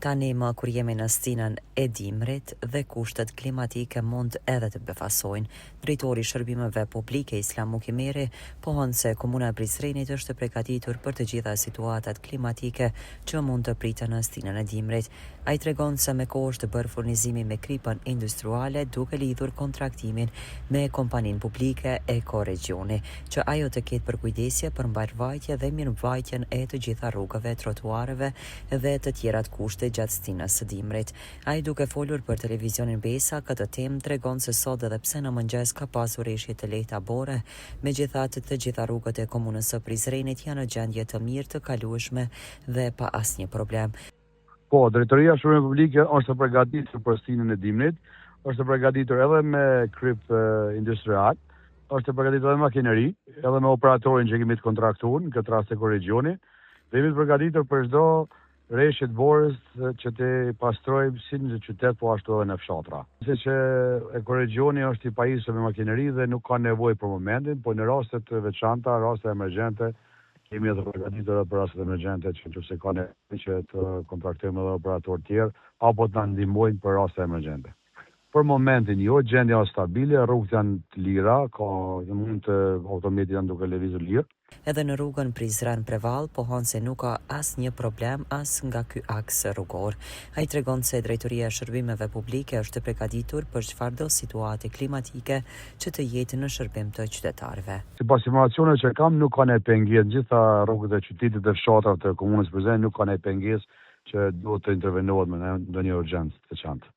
Tani më kur jemi në stinën e dimrit dhe kushtet klimatike mund edhe të befasojnë. Drejtori i Shërbimeve Publike, Islam Mukimeri, pohon se Komuna e Prizrenit është e pregatitur për të gjitha situatat klimatike që mund të priten në stinën e dimrit. Ai tregon se me kohë është bërë furnizimi me kripën industriale duke lidhur kontraktimin me kompaninë publike Ekoregjioni, që ajo të ketë përkujdesje për mbarëvajtje dhe mirëmbajtjen e të gjitha rrugëve, trotuareve dhe të tjerat kushte gjatë stinës së dimrit. Ai duke folur për televizionin Besa këtë temë tregon se sot edhe pse në mëngjes ka pasur reshje të lehta bore, megjithatë të gjitha rrugët e komunës së Prizrenit janë në gjendje të mirë të kalueshme dhe pa asnjë problem. Po, Drejtoria e Shërbimeve Publike është e përgatitur për stinën e dimrit, është e përgatitur edhe me kripë industrial, është e përgatitur edhe me makineri, edhe me operatorin që kemi të kontraktuar, në këtë rast Ekoregjioni, dhe jemi të përgatitur për çdo reshje të borës që të pastrojmë si në qytet po ashtu edhe në fshatra. Se që Ekoregjioni është i pajisur me makineri dhe nuk ka nevojë për momentin, po në raste të veçanta, raste emergjente, Jemi edhe përgatitur edhe për rastet emergjente që nëse ka nevojë që të kontraktojmë edhe operatorë tjerë apo të na ndihmojnë për raste emergjente. Për momentin jo, gjendja është stabile, rrugët janë të lira, ka mund të automjetet janë duke lëvizur lirë. Edhe në rrugën Prizren-Prevallë pohon se nuk ka asnjë problem as nga ky aks rrugor. Ai tregon se Drejtoria e Shërbimeve Publike është e pregatitur për çfarëdo situate klimatike që të jetë në shërbim të qytetarëve. Sipas informacioneve që kam, nuk ka ndonjë pengesë në gjitha rrugët e qytetit dhe fshatrave të komunës së Prizrenit nuk ka ndonjë pengesë që duhet të intervenohet me ndonjë urgjencë të veçantë.